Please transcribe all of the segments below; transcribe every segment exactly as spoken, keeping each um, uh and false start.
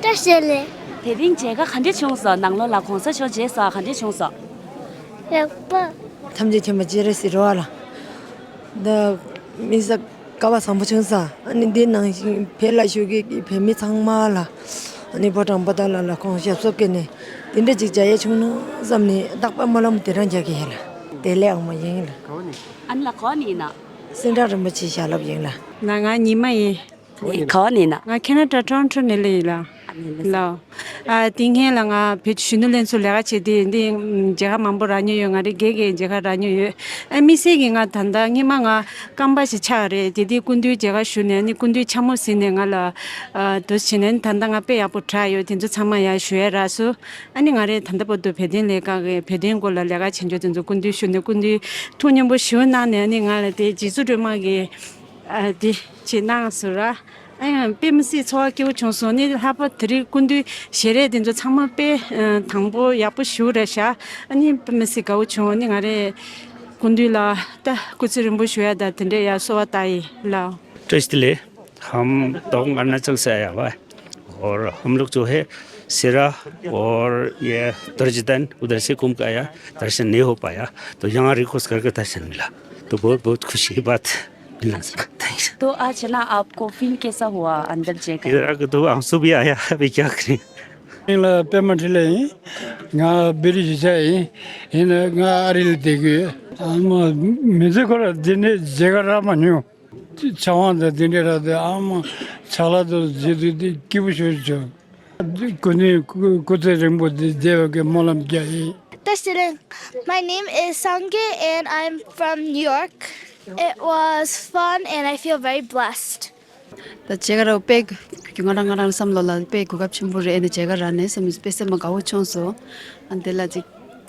བཀྲ་ཤིས་བདེ་ལེགས། དེ་རིང་མཇལ་ཁ་ག་འདྲ་བྱུང་སོང་། ནང་ལོགས་ལ་གོང་ས་མཆོག་མཇལ་སོང་། ག་འདྲ་བྱུང་སོང་། ཡག་པོ། ཐམས་ཅད་མཁྱེན་པ་སྤྱན་རས་གཟིགས་རེད་བ་ལ། ད་དམིགས་བསལ་སྐལ་བ་བཟང་པོ་བྱུང་སོང་། ཨ་ནི་འདི་ནང་བཞིན་བོད་ལ་བཞུགས་མཁན་གྱི་བོད་མི་ཚང་མ་ལ། ཨ་ནི་ཕོ་བྲང་པོ་ཏཱ་ལ་ལ་ཁོང་ཞབས་སོར་བཀོད་ནས་དེ་འདྲ་ཅིག་མཇལ་ཡས་བྱུང་ན་བསམ་ནས་རྟག་པར་སྨོན་ལམ་དེ་རང་རྒྱག་གི་ཡིན་ལ། བདེ་ལེགས་ཨ་མ་ཡིན་ལ། ཨ་ནི་ལ་ག་པར་ནས་ཡིན་ན། སེང་བྲག་རིན་པོ་ཆེའི་ཞལ་སློབ་ཡིན་ལ། ང་ང་ཉི་མ་ཡིན། ག་པར་ནས་ཡིན་ན། ང་ཁེ་ན་ཌ་ཊོ་རོན་ཊོ་ནས་སླེབས་ཡིན་ལ། ཨ་ནི་ལགས་སོ། ལགས། ཨ་དེ་སྔོན་ལ་ང་བོད་ཀྱི་གཞོན་ནུ་ལྷན་ཚོགས་ལས་ཀ་བྱེད་དུས་འདི་མཇལ་ཁ་མང་པོ་རག་མྱོང་ཡོད། ང་རའི་རྒན་གྱིས་མཇལ་ཁ་རག་མྱོང་ཡོད། ཨ་དམིགས་བསལ་གྱིས་ང་ད་ལྟ་སྔོན་མ་ང་རྐང་པ་ཞིག་ཆག་རེད། དེ་དུས་སྐུ་མདུན་མཇལ་ཁ་ཞུས་ནས་ནི་སྐུ་མདུན་འཕྱ་སྨོད་ཟིན་ནས་ང་ལ་ཨ་དུ་བྱས་ནས་ནི་ད་ལྟ་ང་དཔེ་ཡག་པོ་དྲག་ཡོད། དེ་ཚོ་ཚང་མ་ཡར་ཞུ་ཡས་རག་སོང་། ཨ་ནི་ང་རས་ད་ལྟ་བར་དུ་བོད་དོན་ལས་ཀ་གི་བོད་དོན་སྐོར་ལ་ལས་ཀ་བྱེད་རྒྱུ་དེ་ཚོ་སྐུ་མདུན་ཞུས་ནས་སྐུ་མདུན་ཐུགས་སྙིང་པོ་ཞེ་པོ་གནང་ནས་ནི་ང་ལ་དེ་རྗེ་བཙུན་སྒྲོལ་མ་གིས་ཨ་དེ་བྱེད་གནང་སོང་ར། ཨ་ཡང་དཔེ་མི་སྲིད་ཚོར་བ་སྐྱིད་པོ་བྱུང་སོང་། ནི་ལྷག་པར་དེ་རིང་སྐུ་མདུན་ཞལ་རས་དེ་ཚོ་ཚང་མ་དཔེ་ཨ་དང་པོ་ཡག་པོ་ཞེ་པོ་རེད་ཤག་ཨ་ནི་དཔེ་མི་སྲིད་དགའ་བོ་བྱུང་། ནི་ང་རས་སྐུ་མདུན་ལ་ད་སྐུ་ཚེ་རིང་པོ་ཞུ་ཡ་ད་དེ་འདྲ་ཡ་གསོལ་བ་བཏབ་ཡིན་ལགས། བཀྲ་ཤིས་བདེ་ལེགས། हम तो अरुणाचल से आया हुआ है और हम लोग जो है सिरा और ये तर्जदान उधर से घूम के आया, दर्शन नहीं हो पाया, तो यहाँ रिक्वेस्ट करके दर्शन मिला, तो बहुत बहुत खुशी की बात है। मिलना सका। थैंक्स। तो आज ना आपको फील कैसा हुआ अंदर जाकर? इधर आके तो आंसू भी आया, अभी क्या करें। ང་ལ་པད་མ་འཕྲིན་ལས་ཡིན། ང་བེ་རི་གཞིས་ཆགས་ཡིན། ཡིན་ན་ང་ཨ་རི་ལ་བསྡད་ཀྱི་ཡོད། ཨ་མ་མི་ཚེ་ཁོར་འདི་ནས་མཇལ་ཁ་རག་མ་མྱོང་། ཕྱག་དབང་དང་དེ་འདྲ་རག་དུས་ཨ་མ་ཕྱག་ལག་དུ་བྱེད་དུས་འདི་སྐྱིད་པོ་ཞེ་པོ་བྱུང་། སྐུ་མདུན་སྐུ་སྐུ་ཚེ་རིང་པོ་བདེ་བདེ་བའི་སྨོན་ལམ་རྒྱག་ཡིན། བཀྲ་ཤིས་བདེ་ལེགས། My name is Sangay and I'm from New York. It was fun and I feel very blessed. ད་མཇལ་ཁ་རག་དཔེ་ང་རང་ང་རང་བསམ་བློ་ལ་དཔེ་གོ་སྐབས་ཆེན་པོ་རེད། ཨ་ནི་མཇལ་ཁ་རག་ནས་བསམ་དཔེ་སེམས་པ་དགའ་བོ་བྱུང་སོང་། ཨ་འདི་ལ་ཅིག་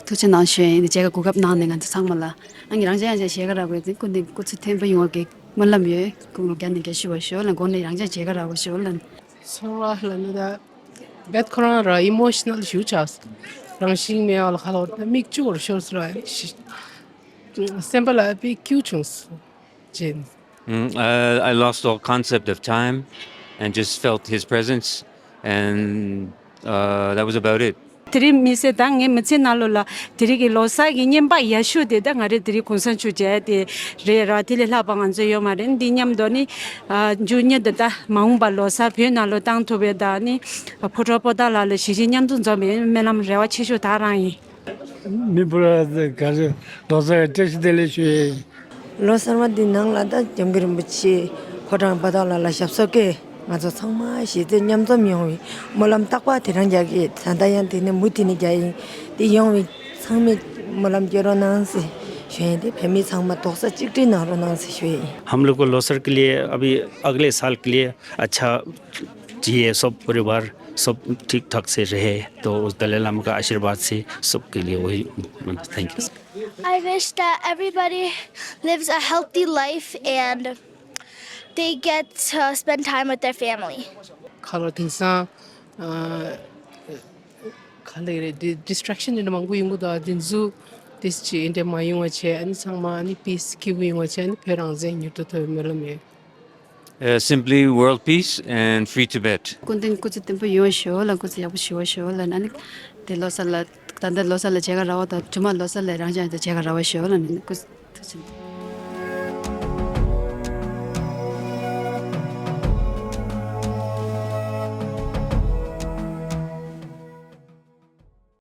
ཐུགས་རྗེ་གནང་ཞུ་ཡིན། ཨ་ནི་མཇལ་ཁ་གོ་སྐབས་གནང་ནས་ང་ཚོ་ཚང་མ་ལ། ཨ་ནི་རང་ཅག་ཡང་ཅག་མཇལ་ཁ་རག་དགོས་ཚེ་སྐུ་མདུན་སྐུ་ཚེ་བརྟན་པོ་ཡོང་བ་གི་སྨོན་ལམ་ཡོད། སྐུ་ངོ་རྒྱ་ནས་རྒྱ་ཞུ་བ་ཞུ་ལ་མགོ་ནས་རང་ཅག་མཇལ་ཁ་རག་བ་ཞུ་ལ། ཚོར་བ་ལ་ནི་ད་བེད་ཁོ་རང་ར་ཨི་མོ་ཤི་ནལ་ཞུ་ཆགས། རང་བཞིན་མེད་པ་ལ་ཁ་ལོ་ད་མིག་ཆུ་བོར་ཤོར་སོང་ར། སེམས་པ་ལ་དཔེ་སྐྱིད་བྱུང་སོང་། ཅེས། Mm, uh, I lost all concept of time and just felt his presence, and uh, that was about it. དེ་རིང་མི་ཚེ་ད་ངའི་མི་ཚེ་ནང་ལོགས་ལ་དེ་རིང་གི་ལོ་གསར་གྱི་བརྙན་པར་ཡག་ཤོས་དེ་ད་ང་རེ་དེ་རིང་གོང་ས་མཆོག་མཇལ་དེ་རེད་ར། དེ་ལས་ལྷག་པ་ང་ཚོ་ཡོད་མ་རེད། འདི་མཉམ་དུ་ནི་ཨ་མཇུག་མྱུར་དུ་ད་མ་འོངས་པ་ལོ་གསར་བོད་ནང་ལོགས་བཏང་ཐུབ་པའི་ད་ནི་ཕོ་བྲང་པོ་ཏཱ་ལ་ལ་ཞིང་ཆེན་མཉམ་འཛོམས་འཛོམས་པའི་སྨོན་ལམ་རེ་བ་ཆེ་ཤོས་ད་རང་ཡིན། མི་བུ་ར་ག་ཚོད་ལོ་གསར་བཀྲ་ཤིས་བདེ་ལེགས་ཞུ་ཡས་ཡིན། ལོ་གསར་མ་འདི་ནང་ལ་ད་སྐྱབས་མགོན་རིན་པོ་ཆེ་ཕོ་བྲང་པོ་ཏཱ་ལ་ལ་ཞབས་སོར་བཀོད། ང་ཚོ་ཚང་མ་གཞིས་རྩེ་མཉམ་འཛོམས་ཡོང་བའི་སྨོན་ལམ་རྟག་པར་དེ་རང་རྒྱག་གི། ད་ལྟ་ཡང་དེ་ནས་མུ་མཐུད་ནས་རྒྱག་ཡིན། དེ་ཡོང་བའི་ཚང་མས་སྨོན་ལམ་སྐྱོན་རོགས་གནང་ཟེར་ཞུ་ཡིན། དེ་བོད་མི་ཚང་མ་རྡོག་རྩ་གཅིག་སྒྲིལ་གནང་རོགས་གནང་ཟེར་ཞུ་ཡིན། हम लोग को लोसर के लिए अभी अगले साल के लिए अच्छा चाहिए, सब परिवार सब ठीक ठाक से रहे, तो उस दलाई लामा का आशीर्वाद से सबके लिए वही। Thank you. I wish that everybody lives a healthy life and they get to spend time with their family. ཁ་ལོ་དེང་སང་ཨ་ག་ལེ་རེད། ཌི་ཌིས་ཊེག་ཤན་འདི་འདྲ་མང་པོ་ཡོང་གི་འདུག་དེ་ཚོ་དེ་ཅི་འདྲ་མ་ཡོང་བ་བྱས། ཨ་ནི་ཚང་མ་ཨ་ནི་པིས་སྐྱིད་པོ་ཡོང་བ་བྱས། ཨ་ནི་བོད་རང་བཙན་མྱུར་དུ་ཐོབ་པའི་སྨོན་ལམ་ཡོད། Uh, simply world peace and free Tibet. སྐུ་མདུན་སྐུ་ཚེ་བརྟན་པོ་ཡོང་ཞུ་ལ། སྐུ་ཚེ་ཡག་པོ་ཞུ་བ་ཞུ་ལ། ཨ་ནི་དེ་ལོ་གསར་ལ་ད་ལྟ་ལོ་གསར་ལ་མཇལ་ཁ་རག་པ་དང་། རྗེས་མ་ལོ་གསར་ལ་རང་ཅག་ཡང་མཇལ་ཁ་རག་པ་ཞུ་ལ། ཨ་ནི་སྐུ་ཚེ།